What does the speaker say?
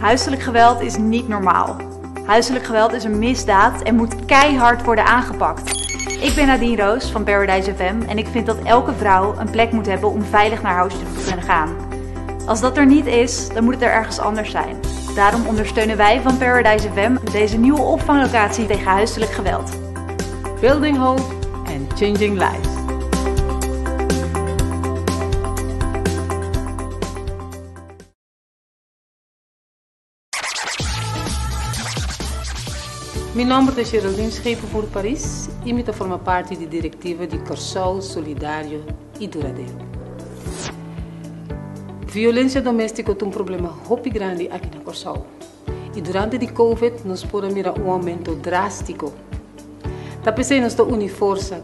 Huiselijk geweld is niet normaal. Huiselijk geweld is een misdaad en moet keihard worden aangepakt. Ik ben Nadine Roos van Paradise FM en ik vind dat elke vrouw een plek moet hebben om veilig naar huis toe te kunnen gaan. Als dat er niet is, dan moet het er ergens anders zijn. Daarom ondersteunen wij van Paradise FM deze nieuwe opvanglocatie tegen huiselijk geweld. Building hope and changing lives. Mi nòmber ta Geraldine Schepenvoer Paris i mi ta forma parti di direktiva di Kòrsou Solidario i Duradero. Violensia doméstiko ta un problema hopi grandi aki na Kòrsou i durante di Covid nos por a mira un oumento drástiko. Ta p'esei nos ta uni forsa.